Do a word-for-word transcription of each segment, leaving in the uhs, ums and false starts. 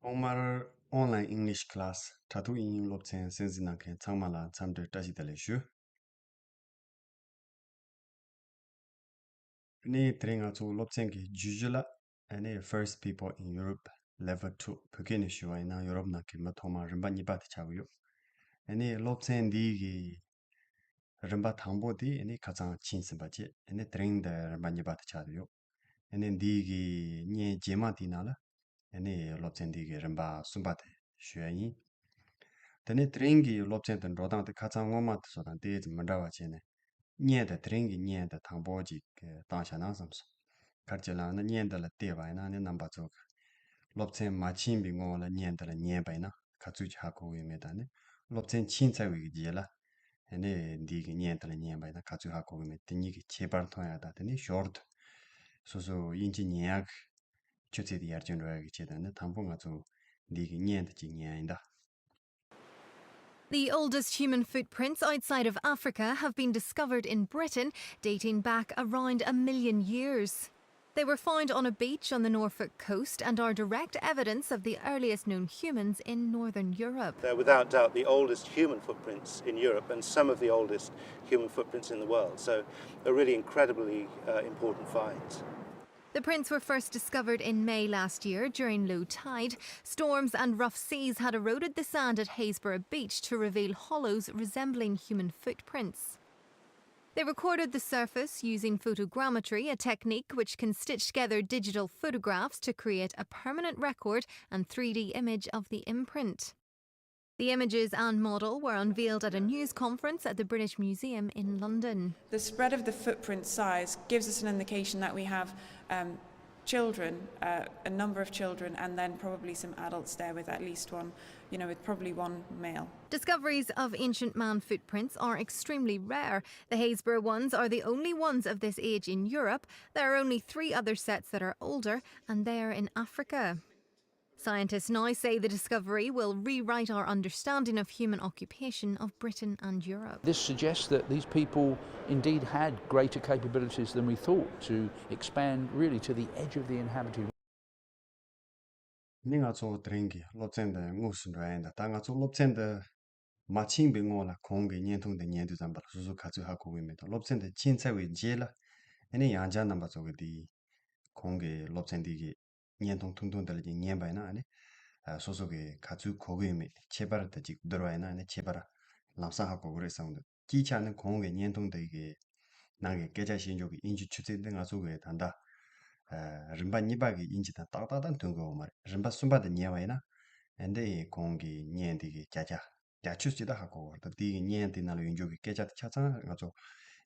ཐོག་མར་Online English Class དྲ་ཐོག་དབྱིན་ཡིག་སློབ་ཚན་གསན་གཟིགས་གནང་མཁན་ཚང་མ་ལ་འཚམས་འདྲི་བཀྲ་ཤིས་བདེ་ལེགས་ཞུ། ཨ་ནི་དེ་རིང་ང་ཚོ་སློབ་ཚན་གྱི་བརྗོད་གཞི་ལ་ཨ་ནི་First People in Europe Level two བོད་སྐད་ནས་ཞུ་བ་ཡིན་ན་ཡོ་རོབ་ནང་གི་མི་ཐོག་མ་རིམ་པ་གཉིས་པ་དེ་ཆགས་ཀྱི་ཡོད། ཨ་ནི་སློབ་ཚན་འདིའི་གི་རིམ་པ་དང་པོ་དེ་ཨ་ནི་ཁ་སང་ཕྱིན་ཟིན་པ་བྱས། ཨ་ནི་དེ་རིང་འདི་རིམ་པ་གཉིས་པ་དེ་ཆགས་ཀྱི་ཡོད། ཨ་ནི་འདིའི་གི་བརྙན་རྗེས་མ་དེའི་ནང་ལ་ཨ་ནི་སློབ་ཚན་འདི་གི་རིམ་པ་གསུམ་པ་དེ་ཞུ་ཡ་ཡིན། དེ་ནས་དེ་རིང་གི་སློབ་ཚན་དེ་འགྲོ་སྟངས་དེ་ཁ་སང་སྔོན་མ་དེ་ཚོ་དང་ཏོག་ཙམ་མི་འདྲ་བ་བྱས་ནས། བརྙན་དེ་དེ་རིང་གི་བརྙན་དེ་དང་པོ་ཅིག་བཏང་བཞག་ན་བསམ་སོང་། ག་རེ་བྱས་ལབ་ན་བརྙན་དེ་ལ་བལྟས་པ་ཡིན་ན་ནི་རྣམ་པ་ཚོ་གི་སློབ་ཚན་མ་ཕྱིན་པའི་སྔོན་ལ་བརྙན་དེ་ལ་ཉན་པ་ཡིན་ན་ག་ཚོད་ཅིག་ཧ་གོ་གི་ཡོད་མེད་དང་ནི། སློབ་ཚན་ཕྱིན་ཚར་བའི་རྗེས་ལ་ནི་འདིའི་གི་བརྙན་དེ་ལ་ཉན་པ་ཡིན་ན་ག་ཚོད་ཧ་གོ་གི་མེད། དེ་གཉིས་ཀྱི་ཁྱད་པར་མཐོང་ཡག་དང་། དེ་ནས་ཞོར་དུ་སོ་སོ་དབྱིན་ཇི་ཉན་ཡག་གི་ཆུ་ཚད་དེ་ཡར་རྒྱས་འགྲོ་ཡག་གི་ཆེད་དུ་ནི་དང་པོ་ང་ཚོ་འདི་གི་བརྙན་དེ་གཅིག་ཉན་ཡིན་ད། The oldest human footprints outside of Africa have been discovered in Britain, dating back around a million years. They were found on a beach on the Norfolk coast and are direct evidence of the earliest known humans in northern Europe. They're without doubt the oldest human footprints in Europe and some of the oldest human footprints in the world, so a really incredibly uh, important find. The prints were first discovered in May last year during low tide. Storms and rough seas had eroded the sand at Haysborough Beach to reveal hollows resembling human footprints. They recorded the surface using photogrammetry, a technique which can stitch together digital photographs to create a permanent record and three D image of the imprint. The images and model were unveiled at a news conference at the British Museum in London. The spread of the footprint size gives us an indication that we have um, children, uh, a number of children, and then probably some adults there with at least one, you know, with probably one male. Discoveries of ancient man footprints are extremely rare. The Haysborough ones are the only ones of this age in Europe. There are only three other sets that are older, and they are in Africa. Scientists now say the discovery will rewrite our understanding of human occupation of Britain and Europe. This suggests that these people indeed had greater capabilities than we thought to expand really to the edge of the inhabited. ནི་ང་ཚོ་དེ་རིང་གི་སློབ་ཚན་འདི་དངོས་སུ་འགྲོ་ཡ་ཡིན་ད། ད་ང་ཚོ་སློབ་ཚན་འདི་མ་ཕྱིན་པའི་སྔོན་ལ་གོང་གི་བརྙན་ཐུང་འདི་ཉན་དུས་ཙམ་པ་ལ་སོ་སོ་ག་ཚོད་ཧ་གོ་གི་མེད་དང་། སློབ་ཚན་འདི་ཕྱིན་ཚར་བའི་རྗེས་ལ་ཨ་ནི་ཡང་བསྐྱར་རྣམ་པ་ཚོ་གི་དེ་གོང་གི་སློབ་ཚན་འདི་གི་བརྙན་ཐུང་ཐུང་ཐུང་འདི་ལ་ཅིག་ཉན་པ་ཡིན་ན་ཨ་ནི་ཨ་སོ་སོ་གི་ག་ཚོད་གོ་གི་ཡོད་མེད་ཁྱད་པར་དེ་ཅིག་བསྡུར་བ་ཡིན་ན་ཨ་ནི་ཁྱད་པར་ལམ་སང་ཧ་གོ་གི་རེད་བསམ་གི་འདུག་སྤྱིའི་ཆ་ནས་གོང་གི་བརྙན་ཐུང་འདི་གི་ནང་གི་སྐད་ཆ་བཤད་འཇོག་གི་དབྱིན་ཇི་ཆུ་ཚད་འདི་ང་ཚོ་གི་ད་ལྟ་ཨ་རིམ་པ་གཉིས་པ་གི་དབྱིན་ཇི་དང་ཏག་ཏག་ཏག་མཐུན་གི་ཡོད་མ་རེད། རིམ་པ་གསུམ་པ་དེ་ཉན་པ་ཡིན་ན་ཨ་འདི་གོང་གི་བརྙན་འདི་གི་བརྒྱ་ཆ་བརྒྱད་ཅུ་ཅིག་ད་ཧ་གོ་བར་དུ་དེའི་གི་བརྙན་དེ་ནང་ལ་ཡོད་འཇོག་གི་སྐད་ཆ་དེ་ཆ་ཚང་ང་ཚོ་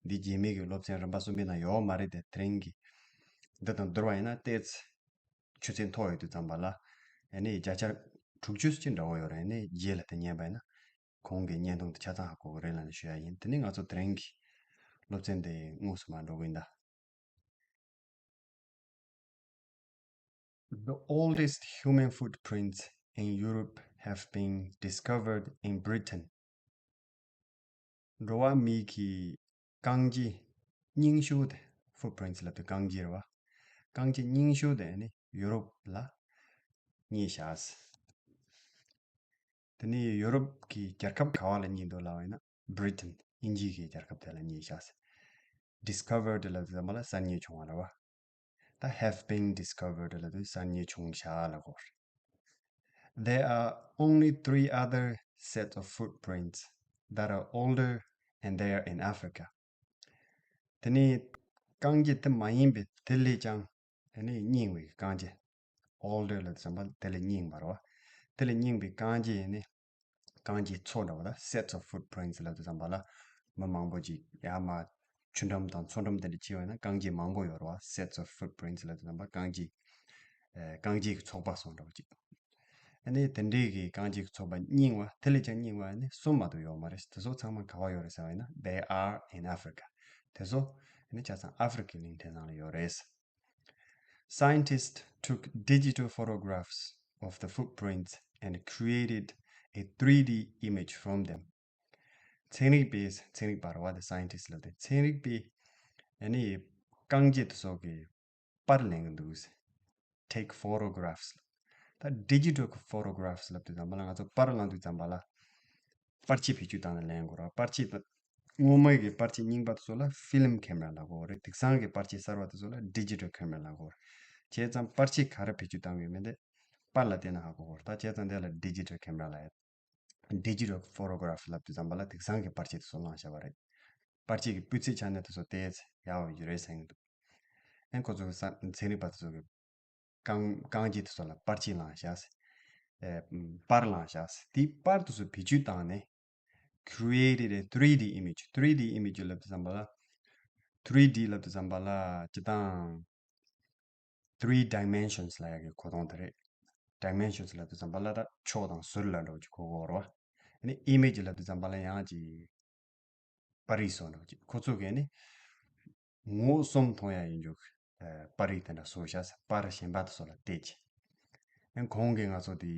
འདི་རྗེས་མའི་གི་སློབ་ཚན་རིམ་པ་གསུམ་པའི་ནང་ཡོད་མ་རེད་དེ། དེ་རིང་གི་འདི་དང་བསྡུར་བ་ཡིན་ན་ཏོག་ཙམ་ཆུ་ཚད་མཐོ་ཡོད་དུས་ཙམ་པ་ལ་ཨ་ནི་བརྒྱ་ཆ་དྲུག་ཅུ་ཅིག་འདྲ་བོ་ཡོད་རེད། ཨ་ནི་རྗེས་ལ་དེ་ཉན་པ་ཡིན་ན་གོང་གི་བརྙན་ཐུང་དེ་ཆ་ཚང་ཧ་གོ་གི་རེད་ལབ་ནས་ཞུ་ཡ་ཡིན། དེ་ནི་ང་ཚོ་དེ་རིང་གི་སློབ་ཚན་དེ་དངོས་སུ་མར་འགྲོ་གི་ཡིན་ད། The oldest human footprints in Europe have been discovered in Britain. འགྲོ་བ་མིའི་གི་རྐང་རྗེས་རྙིང་ཤོས་དེ། Footprints ལབ་དུས་རྐང་རྗེས་རེད་བ། རྐང་རྗེས་རྙིང་ཤོས་དེ་ནི་ཡུ་རོབ་ལ་རྙེད་བཞག་དེ་ནི་ཡུ་རོབ་ཀྱི་རྒྱལ་ཁབ་ག་བ་ལ་རྙེད་འདུག་ལབ་པ་ཡིན་ན། Britain དབྱིན་ཇི་གི་རྒྱལ་ཁབ་དེ་ལ་རྙེད་བཞག Discovered ལབ་དུས་ཙམ་པ་ལ་གསར་རྙེད་བྱུང་བ་རེད་བ། ད་have been discovered ལབ་དུས་གསར་རྙེད་བྱུང་བཞག་ལབ་དགོས་རེད། There are only three other sets of footprints that are older and they are in Africa. དེ་ནི་རྐང་རྗེས་དེ་མ་ཡིན་པའི་དེ་ལས་ཀྱང་ཨ་ནི་རྙིང་བའི་རྐང་རྗེས། Older ལབ་དུས་ཙམ་པ་དེ་ལས་རྙིང་བ་རེད་བ། དེ་ལས་རྙིང་བའི་རྐང་རྗེས་ནི་རྐང་རྗེས་ཚོ་འདྲ་བ་ལ་sets of footprints ལབ་དུས་ཙམ་པ་ལ་མི་མང་པོ་ཅིག་ཡར་མར་ཆུ་འགྲམ་དང་མཚོ་འགྲམ་དེ་འདྲ་ཕྱིན་པ་ཡིན་ན་རྐང་རྗེས་མང་པོ་ཡོད་རེད་བ། Sets of footprints ལབ་དུས་ཙམ་པ་རྐང་རྗེས་ཨེ་རྐང་རྗེས་ཀྱི་ཚོགས་པ་སོགས་འདྲ་བོ་ཅིག་ཨ་ནི་དེ་འདྲའི་གི་རྐང་རྗེས་ཀྱི་ཚོགས་པ་རྙིང་བ་དེ་ལས་ཀྱང་རྙིང་བ་ཨ་ནི་གསུམ་མ་གཏོགས་ཡོད་མ་རེད། དེ་ཚོ་ཚང་མ་ག་བ་ཡོད་རེད་ཟེར་བ་ཡིན་ན། They are in Africa. དེ་ཚོ་ཨ་ནི་ཆ་ཚང་ཨ་ཧྥེ་རི་ཁའི་གླིང་ཕྲན་ནང་ལ་ཡོད་རེད། Scientists took digital photographs of the footprints and created a three D image from them. ཚན་རིག་པས། ཚན་རིག་པ་རེད་བ། དེ་scientist ལབ་དེ། ཚན་རིག་པས་ཨ་ནི་རྐང་རྗེས་དེ་ཚོ་གི་པར་ལེན་གི་འདུག Take photographs. ད་digital photographs ལབ་དུས་ཙམ་པ་ལ་ང་ཚོ་པར་བླངས་དུས་ཙམ་པ་ལ་པར་ཆས་བེད་སྤྱོད་བཏང་ནས་ལེན་དགོས་རེད། པར་ཆས་ད་སྔོན་མའི་གི་པར་ཆས་རྙིང་པ་དེ་ཚོ་ལ་film camera ལབ་ཀྱི་ཡོད་རེད། དེང་སང་གི་པར་ཆས་གསར་པ་དེ་ཚོ་ལ་digital camera ལབ་ཀྱི་ཡོད་རེད། བྱས་ཙང་པར་ཆས་ག་རེ་བེད་སྤྱོད་བཏང་གི་ཡོད་མེད་དེ་པར་ལ་བལྟས་ན་ཧ་གོ་གི་ཡོད་རེད། ད་བྱས་ཙང་དེ་ལ་digital camera ལབ་ཡོད། Digital photograph ལབ་དུས་ཙམ་པ་ལ་དེང་སང་གི་པར་ཆས་དེ་ཚོ་བླངས་བཞག་པ་རེད། པར་ཆས་ཀྱི་སྤུས་ཚད་ཆ་ནས་དེ་ཚོ་ཏོག་ཙམ་ཡག་པ་ཡོད་རེད་བསམ་གྱི་འདུག་ཨན་ཁོ་ཚོ་གི་ས་ཚན་རིག་པ་དེ་ཚོ་གི་རྐང་རྐང་རྗེས་དེ་ཚོ་ལ་པར་ཆས་བླངས་བཞག་ཟེར། ཨེ། པར་བླངས་བཞག་ཟེར། དེའི་པར་དེ་ཚོ་བེད་སྤྱོད་བཏང་ནས་created a three D image. Three D image ལབ་དུས་ཙམ་པ་ལ། three D ལབ་དུས་ཙམ་པ་ལ་སྤྱིར་བཏང་three dimensions ལབ་ཡག་གི་གོ་དོན་དེ་རེད། Dimensions ལབ་དུས་ཙམ་པ་ལ་ད་ཕྱོགས་དང་ཟུར་ལ་འདྲ་བོ་ཅིག་གོ་གི་ཡོད་རེད་བ། ཨ་ནི་image ལབ་དུས་ཙམ་པ་ལ་ཡང་ཅིག་པར་རིས་བཟོ་འདྲ་བོ་ཅིག་ཁོ་ཚོ་གིས་ནི་ངོ་བོ་གསུམ་མཐོང་ཡག་ཡིན་རྒྱུ་གི་ཨ་པར་རིས་དེ་འདྲ་བཟོས་བཞག་ཟེར། པར་གཞན་པ་དེ་ཚོ་ལ་བལྟས་ཀྱི། ཨ་ནི་གོང་གི་ང་ཚོ་དེ་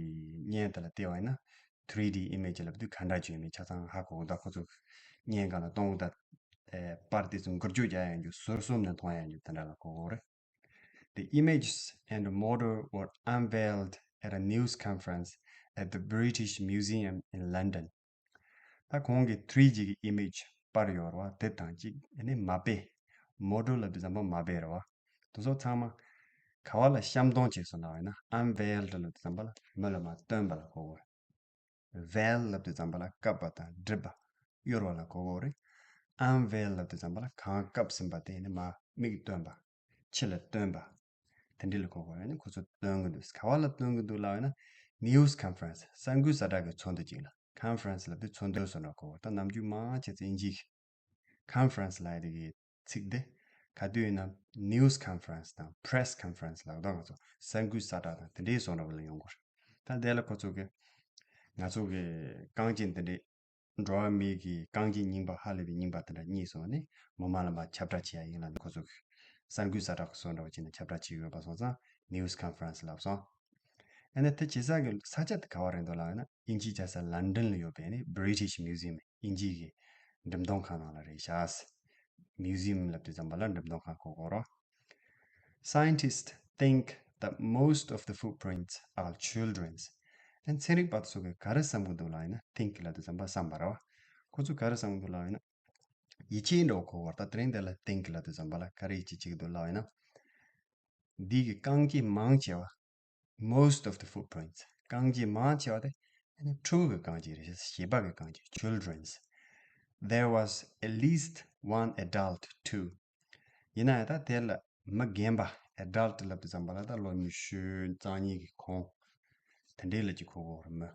བརྙན་དེ་ལ་བལྟས་པ་ཡིན་ན་three D image ལབ་དུས་ག་འདྲ་ཅིག་ཡོད་མེད་ཆ་ཚང་ཧ་གོ་གི་འདུག་ཁོ་ཚོ་བརྙན་སྒང་ལ་གཏོང་གི་འདུག་ཨ་པར་དེ་ཚོ་འགུལ་སྐྱོད་རྒྱག་ཡག་ཡིན་རྒྱུ་ཟུར་གསུམ་ནས་མཐོང་ཡག་ཡིན་རྒྱུ་དེ་འདྲ་ལ་གོ་གི་ཡོད་རེད། The images and model were unveiled at a news conference at the British Museum in London. ད་གོང་གི་three D གི་image པར་ཡོད་རེད་བ། དེ་དང་གཅིག་ཨ་ནི་མ་དཔེ། model ལབ་དུས་ཙམ་པ་མ་དཔེ་རེད་བ། དེ་ཚོ་ཚང་མ་ག་བ་ལ་བཤམས་སྟོན་བྱས་སོང་ལབ་ཡིན་ན། unveiled ལབ་དུས་ཙམ་པ་ལ་མི་ལ་མར་སྟོན་པ་ལ་གོ་གི་ཡོད་རེད། veil ལབ་དུས་ཙམ་པ་ལ་བཀབ་པ་དང་སྒྲིབ་པ་གཡོར་བ་ལ་གོ་གི་ཡོད་རེད། unveil ལབ་དུས་ཙམ་པ་ལ་གང་བཀབ་ཟིན་པ་དེ་ནི་མར་མིག་སྟོན་པ། ཕྱི་ལ་སྟོན་པ། དེ་འདྲ་ལ་གོ་གི་ཡོད་རེད། ཁོ་ཚོ་སྟོན་གི་འདུག་ག་བ་ལ་སྟོན་གི་འདུག་ལབ་ཡིན་ན། news conference གསར་འགོད་གསལ་བསྒྲགས་ཀྱི་ཚོགས་འདུ་ཅིག་ལ། conference ལབ་དུས་ཚོགས་འདུ་བཟོ་འདྲ་གོ་གི་ཡོད་རེད། ད་ནམ་རྒྱུན་མང་ཆེ་ཚོ་དབྱིན་ཇིའི་conference ལབ་ཡག་དེ་གི་ཚིག་དེ་ག་དུས་ཡིན་ན་news conference དང་press conference ལབ་དུས་ང་ཚོ་གསར་འགོད་གསལ་བསྒྲགས་དང་དེ་འདྲའི་བཟོ་འདྲ་བ་ལ་ཡོང་གི་ཡོད་རེད། ད་དེ་ལ་ཁོ་ཚོ་གི་ང་ཚོ་གི་རྐང་རྗེས་འདི་འདྲའི་འགྲོ་བ་མིའི་གི་རྐང་རྗེས་རྙིང་པ་ཧ་ལས་པའི་རྙིང་པ་དེ་འདྲ་རྙེད་སོང་ནས་མི་མང་ལ་མར་ཁྱབ་བསྒྲགས་བྱེད་ཡག་ཡིན་ལབ་ནས་ཁོ་ཚོ་གི་གསར་འགོད་གསལ་བསྒྲགས་ཀྱི་བཟོ་འདྲ་བ་བྱས་ནས་ཁྱབ་བསྒྲགས་བྱེད་ཀྱི་ཡོད་པ་སོང་ཙང་news conference ལབ་སོང་། ཨ་ནི་དེ་བྱེད་ས་གི་ས་ཆ་དེ་ག་བ་རེད་འདུག་ལབ་ཡིན་ན། དབྱིན་ཇིའི་རྒྱལ་ས་ལན་ཌན་ལ་ཡོད་པའི་ནི་British Museum དབྱིན་ཇིའི་གི་འགྲེམས་སྟོན་ཁང་ནང་ལ་རེད་བཞག museum ལབ་དུས་ཙམ་པ་ལ་འགྲེམས་སྟོན་ཁང་གོ་གི་ཡོད་རེད། Scientists think that most of the footprints are children's. ཨ་ནི་ཚན་རིག་པ་ཚོ་གིས་ག་རེ་བསམ་གི་འདུག་ལབ་ཡིན་ན། think ལབ་དུས་ཙམ་པ་བསམ་པ་རེད་བ། ཁོ་ཚོ་ག་རེ་བསམ་གི་འདུག་ལབ་ཡིན་ན། ཡིད་ཆེས་འདྲ་བོ་གོ་གི་ཡོད་རེད། ད་དེ་རིང་འདི་ལ་think ལབ་དུས་ཙམ་པ་ལ་ག་རེ་ཡིད་ཆེས་བྱེད་ཀྱི་འདུག་ལབ་ཡིན་ན། འདི་གི་རྐང་རྗེས་མང་ཆེ་བ། most of the footprints རྐང་རྗེས་མང་ཆེ་བ་དེ་ཨ་ནི་ཕྲུ་གུ་གི་རྐང་རྗེས་རེད། བྱིས་པ་གི་རྐང་རྗེས། children's. There was at least one adult too. ཡིན་ན་ཡང་ད་དེ་ལ་མི་རྒན་པ། adult ལབ་དུས་ཙམ་པ་ལ་ད་ལོ་ཉི་ཤུ་རྩ་གཉིས་ཀྱི་གོང་དེ་འདྲའི་ལ་ཅིག་གོ་གི་ཡོད་རེད། མི་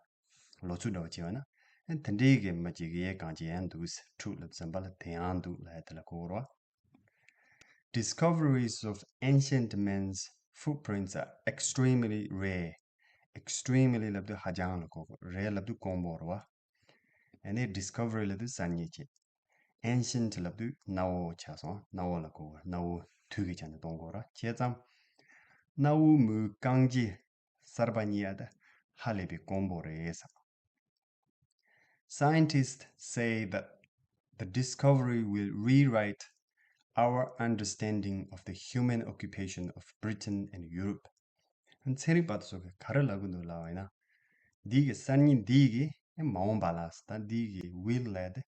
ལོ་ཚོད་འདྲ་བོ་བྱས་པ་ན་ཨ་ནི་དེ་འདྲའི་གི་མི་གཅིག་གི་རྐང་རྗེས་ཡང་འདུག་ཕྲུག་ལབ་དུས་ཙམ་པ་ལ་དེ་ཡང་འདུག་ལབ་ཡག་དེ་ལ་གོ་གི་ཡོད་རེད་བ། Discoveries of ancient men's footprints are extremely rare. extremely ལབ་དུས་ཧ་ཅང་ལ་གོ་གི། rare ལབ་དུས་དཀོན་པོ་རེད་བ། ཨ་ནི་discovery ལབ་དུས་གསར་རྙེད་བྱས། ancient ལབ་དུས་གནའ་བོ་ཆགས་སོང་། གནའ་བོ་ལ་གོ་གི། གནའ་བོ་དུས་ཀྱི་ཆ་ནས་གཏོང་དགོས་རེད། བྱས་ཙང་གནའ་བོའི་མིའི་རྐང་རྗེས་གསར་པ་རྙེད་ཡག་དེ་ཧ་ལས་པའི་དཀོན་པོ་རེད་ཟེར། Scientists say that the discovery will rewrite our understanding of the human occupation of Britain and Europe. ཚན་རིག་པ་ཚོ་གིས་ག་རེ་ལབ་གི་འདུག་ལབ་པ་ཡིན་ན། འདི་གི་གསར་རྙེད་འདི་གིས་མ་འོངས་པ་ལ་ད་འདི་གི་will ལབ་དེ་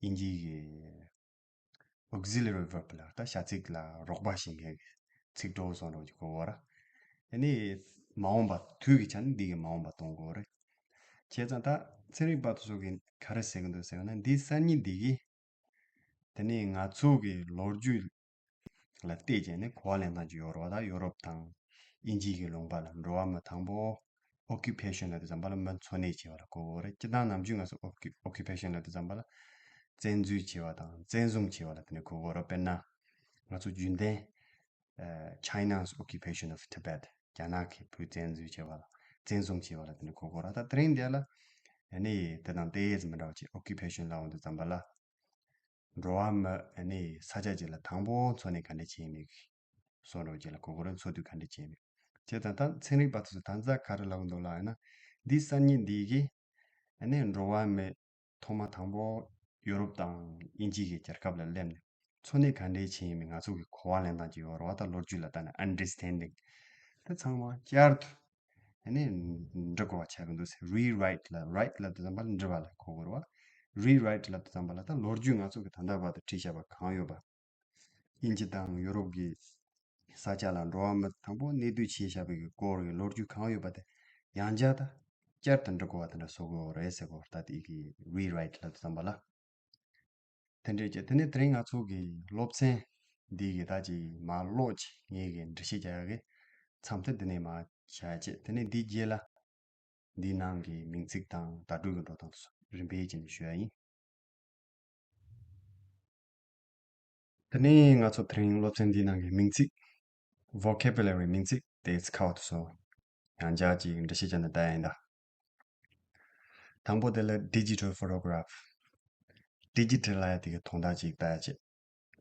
དབྱིན་ཇིའི་གི་auxiliary verb ལ་ད་བྱ་ཚིག་ལ་རོགས་པ་བྱེད་མཁན་གྱི་ཚིག་གྲོགས་བཟོ་འདྲ་ཅིག་གོ་གི་ཡོད་རེད། ཨ་ནི་མ་འོངས་པ་དུས་ཀྱི་ཆ་ནས་འདི་གི་མ་འོངས་པ་གཏོང་དགོས་རེད། བྱས་ཙང་ད་ཚན་རིག་པ་ཚོ་གིས་ག་རེ་ཟེར་གི་འདུག་ཟེར་ན། འདི་གསར་རྙེད་འདི་གིས་དེ་ནས་ང་ཚོ་གི་ལོ་རྒྱུས་ལ་བལྟས་བྱས་ནས་གོ་བ་ལེན་སྟངས་ཅིག་ཡོད་རེད་བ། ད་ཡོ་རོབ་དང་དབྱིན་ཇི་གི་ལུང་པ་ལ་འགྲོ་བ་མི་དང་པོ་occupation ལབ་དུས་ཙམ་པ་ལ་མི་འཚོ་གནས་བྱེད་པ་ལ་གོ་གི་ཡོད་རེད། སྤྱིར་བཏང་ནམ་རྒྱུན་ང་ཚོ་occu- occupation ལབ་དུས་ཙམ་པ་ལ་བཙན་འཛུལ་བྱེད་པ་དང་བཙན་བཟུང་བྱེད་པ་ལ་དེ་ནས་གོ་གི་ཡོད་རེད། དཔེར་ན་ང་ཚོ་རྒྱུན་ལྡན་ཨ་China's occupation of Tibet རྒྱ་ནག་གིས་བོད་བཙན་འཛུལ་བྱས་པ་ལ་བཙན་བཟུང་བྱས་པ་ལ་དེ་ནས་གོ་གི་ཡོད་རེད། ད་དེ་རིང་འདི་ལ་ཨ་ནི་དེ་དང་ཏོག་ཙམ་མི་འདྲ་བ་ཅིག occupation ལབ་ཡོང་དུས་ཙམ་པ་ལ་འགྲོ་བ་མི་ཨ་ནི་ས་ཆ་ཅིག་ལ་དང་པོ་འཚོ་གནས་ག་འདྲས་བྱས་མེད་ཀྱི་བཟོ་འདྲ་ཅིག་ལ་གོ་གི་རེད། འཚོ་དུས་ག་འདྲས་བྱས་མེད། བྱས་ཙང་ད་ཚན་རིག་པ་དེ་ཚོས་ད་ལྟ་ག་རེ་ལབ་ཀྱི་འདུག་ལབ་ཡིན་ན། འདི་གསར་རྙེད་འདི་གིས་ཨ་ནི་འགྲོ་བ་མི་ཐོག་མ་དང་པོ་ཡོ་རོབ་དང་དབྱིན་ཇི་གི་རྒྱལ་ཁབ་ལ་སླེབས་ནས་འཚོ་གནས་ག་འདྲས་བྱས་ཡིན་མིན་ང་ཚོ་གི་གོ་བ་ལེན་སྟངས་ཅིག་ཡོད་རེད་བ། ད་ལོ་རྒྱུས་ལ་ལྟ་ནས་understanding དེ་ཚང་མ་བསྐྱར་དུ་ ཨ་ནི་འབྲི་དགོས་པ་ཆགས་ཀྱི་འདུག་ཟེར། Rewrite ལབ། Write ལབ་དུས་ཙམ་པ་ལ་འབྲི་བ་ལ་གོ་དགོས་རེད་བ། Rewrite ལབ་དུས་ཙམ་པ་ལ་ད་ལོ་རྒྱུས་ང་ཚོ་གི་ད་ལྟ་བར་དུ་བྲིས་བཞག་པ་གང་ཡོད་པ། དབྱིན་ཇི་དང་ཡོ་རོབ་ཀྱི་ས་ཆ་ལ་འགྲོ་བ་མི་དང་པོ་གནས་སྡོད་བྱས་བཞག་པའི་གི་སྐོར་གྱི་ལོ་རྒྱུས་གང་ཡོད་པ་དེ་ཡང་བསྐྱར་ད་བསྐྱར་དུ་འབྲི་དགོས་པ་དེ་འདྲ་བཟོ་དགོས་རེད་ཟེར་གོ། ད་དེ་གི་Rewrite ལབ་དུས་ཙམ་པ་ལ། དེ་འདྲས་ཀྱི་དེ་ནས་དེ་རིང་ང་ཚོ་གི་སློབ་ཚན་འདི་གི་ད་ཅིག་མ་ཀློག་ཅིག་ངེད་ཀྱི་འགྲེལ་བཤད་རྒྱག་ཡག་གི་མཚམས་དེ་འདི་ནས་མ་བཞག་ཅིག་དེ་ནས་འདི་རྗེས་ལ་འདི་ནང་གི་མིང་ཚིག་དང་བརྡ་སྤྲོད་ཀྱི་འགྲོ་སྟངས་དེ་ཚོ་རིམ་པས་བྱས་ནས་ཞུ་ཡ་ཡིན། དེ་ནས་ང་ཚོ་དེ་རིང་སློབ་ཚན་འདིའི་ནང་གི་མིང་ཚིག Vocabulary མིང་ཚིག་དེ་ཚིག་ཁ་བ་དེ་ཚོ་ཡང་བསྐྱར་ཅིག་འགྲེལ་བཤད་བྱས་ནས་ལྟ་ཡ་ཡིན་ད། དང་པོ་དེ་ལ་Digital Photograph Digital ལབ་ཡ་དེ་གི་དོན་དག་ཅིག་ལྟ་ཡ་བྱེད།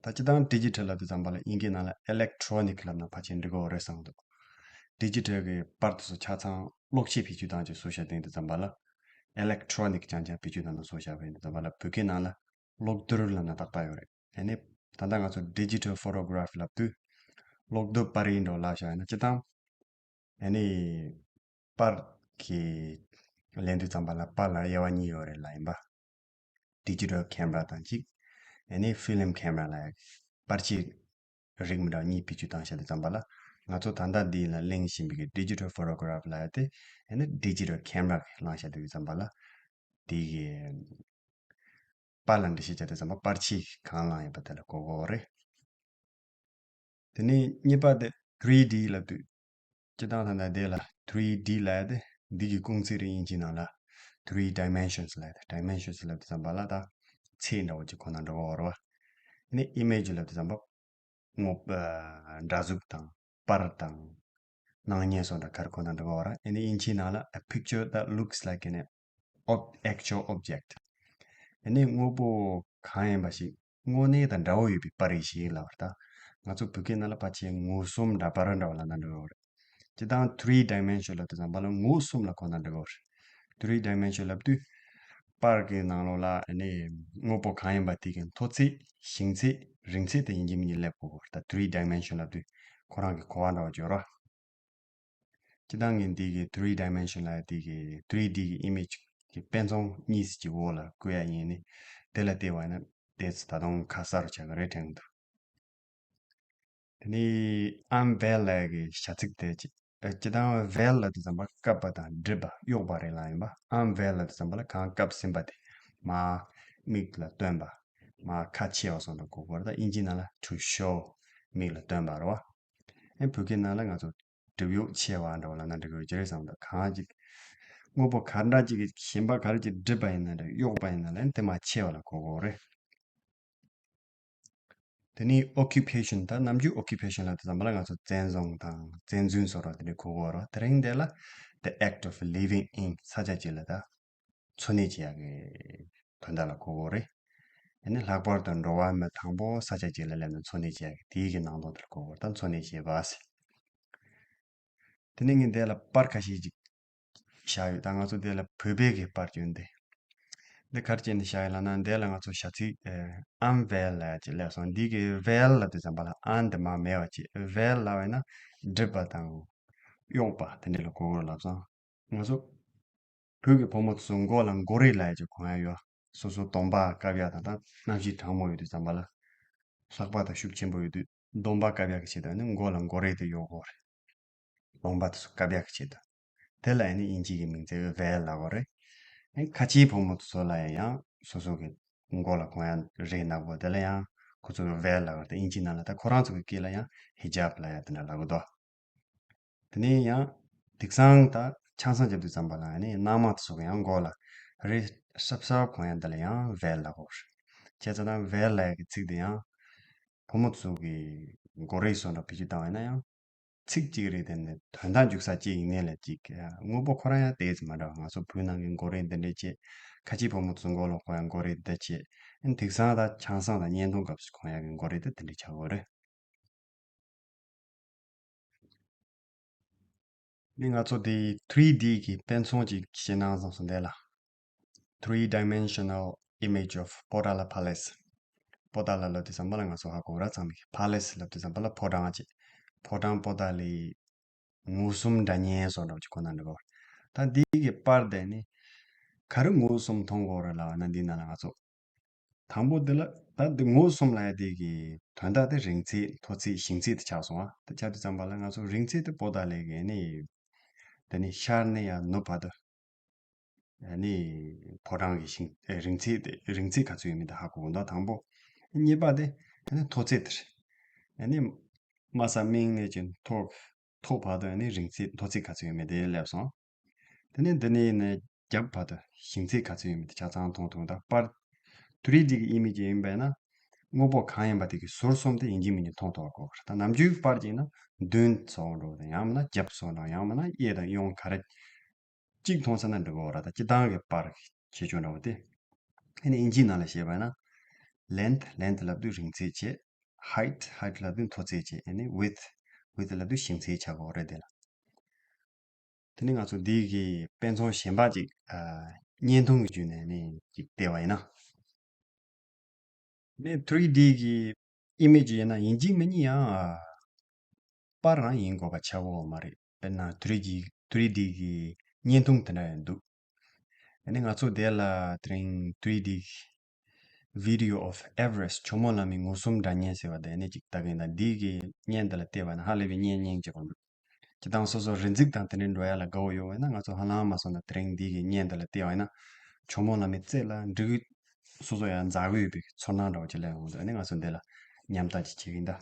ད་སྤྱིར་བཏང་Digital ལབ་དུས་ཙམ་པ་ལ་དབྱིན་སྐད་ནང་ལ་Electronic ལབ་ན་ཕལ་ཆེར་འགྲིག་གི་རེད་བསམ་འདུག Digital གི་པར་དེ་ཚོ་ཆ་ཚང་གློག་ཆས་བེད་སྤྱོད་བཏང་ཅིག་བཟོ་བྱ་དེ་ཡིན་དུས་ཙམ་པ་ལ་Electronic རྐྱང་རྐྱང་བེད་སྤྱོད་བཏང་ན་བཟོ་བྱ་བ་ཡིན་དུས་ཙམ་པ་ལ་བོད་སྐད་ནང་ལ་གློག་རྡུལ་ལབ་ན་ཏག་ཏག་ཡོད་རེད། ཨ་ནི་ད་ལྟ་ང་ཚོ་Digital Photograph ལབ་དུས་གློག་རྡུལ་པར་རིས་འདྲ་བོ་ལབ་བཞག་ཡིན་ན་སྤྱིར་བཏང་ཨ་ནི་པར་གྱི་ལེན་དུས་ཙམ་པ་ལ་པར་ལ་དབྱེ་བ་གཉིས་ཡོད་རེད་ལབ་ཡིན་པ། Digital Camera དང་གཅིག་ཨ་ནི་Film Camera ལབ་ཡ་པར་ཆས་རིགས་མི་འདྲ་བ་གཉིས་བེད་སྤྱོད་བཏང་བྱས་དུས་ཙམ་པ་ལ་ང་ཚོ་ད་ལྟ་འདི་ལ་གླེང་བཞིན་པའི་གི་Digital Photograph ལབ་ཡ་དེ་ཨ་ནི་Digital Camera གིས་བླངས་བྱས་དུས་ཙམ་པ་ལ་དེ་གི་པར་ལ་འགྲེལ་བཤད་བྱས་དུས་ཙམ་པ་པར་ཆས་གང་བླངས་ཡོད་པ་དེ་ལ་གོ་གོ་རེད། དེ་ནས་གཉིས་པ་དེ་three D ལབ་དུས་སྤྱིར་བཏང་ད་ལྟ་དེ་ལ་three D ལབ་ཡ་དེ་འདི་གི་ཀུང་ཚིག་རེད། དབྱིན་ཇིའི་ནང་ལ་three dimensions ལབ་ཡ་དེ། Dimensions ལབ་དུས་ཙམ་པ་ལ་ད་ཚད་འདྲ་བོ་ཅིག་ཁོ་ན་འགྲོ་གི་ཡོད་རེད་བ། དེ་ནས་image ལབ་དུས་ཙམ་པ་དངོས་པོ་འདྲ་གཟུགས་དང་པར་དང་སྣང་བརྙན་སོགས་འདྲ་ག་རེ་ཁོ་ན་འགྲོ་གི་ཡོད་རེད། དེ་ནས་དབྱིན་ཇིའི་ནང་ལ་a picture that looks like an ob- actual object ཨ་ནི་དངོས་པོ་གང་ཡིན་པ་ཞིག་དངོས་གནས་དང་འདྲ་བོ་ཡོད་པའི་པར་རིས་ཤིག་ལབ་པ་རེད། ད་ང་ཚོ་བོད་སྐད་ནང་ལ་ཕལ་ཆེར་མངོན་སུམ་འདྲ་པར་འདྲ་བ་ལབ་ན་འགྲིག་གི་རེད། སྤྱིར་བཏང་three dimension ལབ་དུས་ཙམ་པ་ལ་མངོན་སུམ་ལ་གོ་ན་འགྲིག་གི་རེད། Three dimension ལབ་དུས་པར་གྱི་ནང་ལོགས་ལ་ཨ་ནི་དངོས་པོ་གང་ཡིན་པ་དེ་གི་མཐོ་ཚད་ཞེང་ཚད་རིང་ཚད་དེ་ཡིན་གཅིག་མིན་གཅིག་སླེབས་དགོས་གི་རེད། ད་three dimension ལབ་དུས་ཁོ་རང་གི་གོ་བ་འདྲ་བ་ཅིག་ཡོད་རེད། སྤྱིར་བཏང་ངས་འདི་གི་three dimension ལབ་ཡ་དེ་གི་three D གི་image གི་དཔེ་མཚོན་གཉིས་ཀྱི་འོག་ལ་བཀོད་ཡ་ཡིན་ནི། དེ་ལ་བལྟས་པ་ཡིན་ན་དེ་ཚོ་ད་དུང་ཁ་གསལ་རུ་ཆགས་ཀྱི་རེད་དྲན་གྱི་འདུག་དེ་ནས་unveil ལབ་ཡ་གི་བྱ་ཚིག་དེ་ཅི། ཨ། སྤྱིར་བཏང་veil ལབ་དུས་ཙམ་པ་བཀབ་པ་དང་སྒྲིབ་པ་གཡོགས་པ་རེད་ལབ་ཡིན་པ། unveil ལབ་དུས་ཙམ་པ་ལ་གང་བཀབ་ཟིན་པ་དེ་མར་མིག་ལ་སྟོན་པ། མར་ཁ་ཕྱེ་བ་སོགས་ལ་གོ་དགོས་རེད། ད་དབྱིན་ཇིའི་ནང་ལ་to show མིག་ལ་སྟོན་པ་རེད་བ། ཨེ་བོད་སྐད་ནང་ལ་ང་ཚོ་སྒྲིབ་གཡོགས་ཕྱེ་བ་འདྲ་བོ་ལབ་ན་འགྲིག་གི་ཡོད་ཀྱི་རེད་བསམ་འདུག་གང་ཅིག་དངོས་པོ་ག་འདྲ་ཅིག་གི་གཞན་པ་ག་རེ་ཅིག་སྒྲིབ་པ་ཡིན་ན་འདྲ་གཡོགས་པ་ཡིན་ན་ལན་དེ་མར་ཕྱེ་བ་ལ་གོ་དགོས་རེད། དེ་ནས་occupation ད་ནམ་རྒྱུན་occupation ལབ་དུས་ཙམ་པ་ལ་ང་ཚོ་བཙོན་བཟུང་དང་བཙོན་འཛུལ་སོགས་ར་དེ་འདྲ་གོ་དགོས་རེད། དེ་རིང་འདི་ལ་the act of living in ས་ཆ་ཅིག་ལ་ད་འཚོ་གནས་བྱེད་ཡག་གི་དོན་དག་ལ་གོ་དགོས་རེད། ཡང་ན་ལྷག་པར་དུ་འགྲོ་བ་མི་དང་པོ་ས་ཆ་གཅིག་ལ་སླེབས་ནས་འཚོ་གནས་བྱེད་ཡག་གི་དེའི་གི་ནང་དོན་དེ་ལ་གོ་དགོས་རེད། ད་འཚོ་གནས་བྱེད་པ་ཟེར། དེ་ནས་ངས་འདི་ལ་པར་ཁ་ཤས་ཅིག་བཞག་ཡོད། ད་ང་ཚོ་འདི་ལ་བོད་པའི་གི་པར་བྱོན་ཏེ། འདི་ག་རེ་བྱས་ནས་བཞག་ཡོད་ལབ་ན་འདི་ལ་ང་ཚོ་བྱ་ཚིག་ཨེ་unveil ལབ་ཡག་ཅིག་སླེབས་སོང་། འདི་གི་veil ལབ་དུས་ཙམ་པ་ལ་un འདི་མར་མེད་པ་ཅིག veil ལབ་པ་ཡིན་ན་སྒྲིབ་པ་དང་གཡོགས་པ་དེ་འདྲ་ལ་གོ་དགོས་རེད་ལབ་སོང་། ང་ཚོ་བོད་ཀྱི་བུ་མོ་ཚོ་མགོ་ལ་མགོ་རིལ་ལབ་ཡག་ཅིག་གོན་ཡག་ཡོད། སོ་སོ་གདོང་པ་བཀབ་ཡག་དང་ད་གནམ་གཤིས་གྲང་མོ་ཡོད་དུས་ཙམ་པ་ལ་ལྷགས་པ་དང་ཤུགས་ཆེན་པོ་ཡོད་དུས་གདོང་པ་བཀབ་ཡག་གི་ཆེད་དུ་ནི་མགོ་ལ་མགོ་རིལ་དེ་གཡོག་གོ་རེད། གདོང་པ་དེ་ཚོ་བཀབ་ཡག་གི་ཆེད་དུ། དེ་ལ་ཡང་ནི་དབྱིན་ཇི་གི་མིང་ཚིག་veil ལབ་གོ་རེད། ཨེ་ཁ་ཆེའི་བུ་མོ་དེ་ཚོ་ལ་ཡང་སོ་སོ་གི་མགོ་ལ་གོན་ཡག་རིལ་ནག་པོ་དེ་ལ་ཡང་ཁོ་ཚོ་veil ལབ་གོ་རེད། དབྱིན་ཇི་ནང་ལ་ད་ཁོ་རང་ཚོ་གི་སྐད་ལ་ཡང་hijab ལབ་ཡག་དེ་འདྲ་ལབ་གི་འདུག་དེ་ནས་ཡང་དེང་སང་ད་ཆང་ས་བརྒྱབ་དུས་ཙམ་པ་ལ་ནི་ནང་མ་དེ་ཚོ་གི་ཡང་མགོ་ལ་རིལ་སྲབ་སྲབ་གོན་ཡག་འདི་ལ་ཡང་veil ལབ་གོ་རེད། བྱས་ཙང་ད་veil ལབ་ཡག་གི་ཚིག་འདི་ཡང་བུ་མོ་ཚོ་གི་མགོ་རིལ་སོགས་འདྲ་བེད་སྤྱོད་བཏང་བ་ཡིན་ན་ཡང་ཚིག་གཅིག་རེད། དེ་ནི་དོན་དག་འཇུག་ས་གཅིག་ཡིན་ནའི་ལ་གཅིག་དངོས་པོ་ཁོ་རང་ཡང་ཏོག་ཙམ་མ་འདྲ་བ། ང་ཚོ་བོད་ནང་གི་མགོ་རིལ་འདི་འདྲས་བྱས། ཁ་ཆེའི་བུ་མོ་ཚོ་མགོ་ལ་གོན་ཡག་མགོ་རིལ་འདི་བྱས། དེང་སང་ད་ཆང་ས་དང་བརྙན་ཐུང་སྐབས་སུ་གོན་ཡག་གི་མགོ་རིལ་དེ་དེ་འདྲས་ཆགས་ཡོད་རེད། ནི་ང་ཚོ་དེ་three D གི་དཔེ་མཚོན་ཅིག་བཤད་ན་བཟང་སོང་། དེ་ལ་three dimensional image of Potala Palace། པོ་ཏཱ་ལ་ལབ་དུས་ཙམ་པ་ལ་ང་ཚོ་ཧ་གོ་ར་ཚང་མས། palace ལབ་དུས་ཙམ་པ་ལ་ཕོ་བྲང་ཅིག་ཕོ་བྲང་པོ་ཏཱ་ལའི་ མངོན་སུམ་སྒྲ་སྙན་སོགས་འདྲ་བོ་ཅིག་ཁོ་ན་འདྲ་བོ། ད་འདི་གི་པར་དེ་ནི་ག་རེ་མངོན་སུམ་མཐོང་གི་ཡོད་རེད་ལབ་ན། འདི་ནང་ལ་ང་ཚོ་དང་པོ་འདི་ལ་ད་འདི་མངོན་སུམ་ལབ་ཡ་དེ་གི་དོན་དག་དེ་རིང་ཚད། མཐོ་ཚད། ཞིང་ཚད་དེ་ཆགས་སོང་བ། དེ་ཆགས་དུས་ཙམ་པ་ལ་ང་ཚོ་རིང་ཚད་དེ་པོ་ཏཱ་ལའི་གི་ནི་དེ་ནི་ཤར་ནས་ཡར་ནུབ་བར་དུ་ནི་ཕོ་བྲང་གི་ཞིང་རིང་ཚད་དེ་རིང་ཚད་ག་ཚོད་ཡོད་མེད་དེ་ཧ་གོ་གི་འདུག་དང་པོ། གཉིས་པ་དེ་ནི་མཐོ་ཚད་དེ་རེད། ནི་དམའ་ས་མིང་ནས་ཀྱི་མཐོ་མཐོ་བར་དུ་ནི་རིང་ཚད་མཐོ་ཚད་ག་ཚོད་ཡོད་མེད་དེ་སླེབས་སོང་། དེ་ནས་འདི་ནས་ནི་རྒྱབ་བར་དུ་ཞིང་ཚད་ག་ཚོད་ཡོད་མེད་དེ་ཆ་ཚང་མཐོང་ཐུབ། ད་པར་ཐི་རི་ཌི་གི་ཨི་མེ་ཇི་ཡིན་པས་ན་དངོས་པོ་གང་ཡིན་པ་དེ་གི་ཟུར་གསུམ་དེ་ཡིན་གཅིག་མིན་གཅིག་མཐོང་ཐུབ་པ་དགོས། ད་ནམ་རྒྱུན་གྱི་པར་གྱིས་ན་མདུན་སོགས་འགྲོ་དང་ཡང་མིན་ན་རྒྱབ་སོགས་འགྲོ་ཡང་མིན་ན་གཡས་དང་གཡོན་ག་རེ་གཅིག་མཐོང་ས་ན་འགྲིག་གི་ཡོད་རེད། ད་སྤྱིར་བཏང་གི་པར་ཁྱད་ཆོས་འདྲ་བོ་དེ། ཨ་ནི་ཨིན་ཇིའི་ནང་ལ་བཤད་པ་ན་length། length ལབ་དུས་རིང་ཚད་བྱས། height། height ལབ་དུས་མཐོ་ཚད་བྱས། ཨ་ནི་width། width ལབ་དུས་ཞིང་ཚད་ཆགས་ཀྱི་རེད་དེ་ལ། དེ་ནི་ང་ཚོ་འདི་གི་དཔེ་མཚོན་གཞན་པ་ཅིག་ཨ་བརྙན་ཐུང་གི་བརྒྱུད་ནས་ནི་ཅིག་བལྟས་པ་ཡིན་ན། ནི་ཐི་རི་ཌི་གི་ཨི་མེ་ཇི་ཡིན་ན་ཡིན་གཅིག་མིན་གཉིས་ཡང་ཨ་པར་རང་ཡིན་དགོས་པ་ཆགས་ཀྱི་ཡོད་མ་རེད། དཔེར་ན་ཐི་རི་ཌི་གི་ཐི་རི་ཌི་གི་བརྙན་ཐུང་དེ་འདྲ་ཡང་འདུག་ཨ་ནི་ང་ཚོ་དེ་ལ་དེ་རིང་ཐི་རི་ཌི་Video of Everest། ཇོ་མོ་གླང་མའི་མངོན་སུམ་སྒྲ་སྙན་ཟེར་བ་དེ་ནི་ཅིག་ལྟ་གིན། ད་འདི་གི་བརྙན་འདི་ལ་བལྟས་པ་ན་ཧ་ལས་པའི་བརྙན་སྙིང་རྗེ་པོ་འདུག་སྤྱིར་བཏང་སོ་སོ་རི་འཛེག་དང་དེ་འདྲའི་འགྲོ་ཡ་ལ་དགའ་བོ་ཡོད་པ་ཡིན་ན། ང་ཚོ་ཧ་ལམ་མ་སོང་ན་དེ་རིང་འདི་གི་བརྙན་འདི་ལ་བལྟས་པ་ཡིན་ན་ཇོ་མོ་གླང་མའི་རྩེ་ལ་འགྲོ་གི་སོ་སོ་ཡང་འཛེག་གི་ཡོད་པའི་ཚོར་སྣང་འདྲ་བོ་ཅིག་སླེབས་ཡོང་གི་འདུག་ཨ་ནི་ང་ཚོ་འདི་ལ་མཉམ་ལྟ་ཅིག་བྱེད་ཀྱིན་གདའ།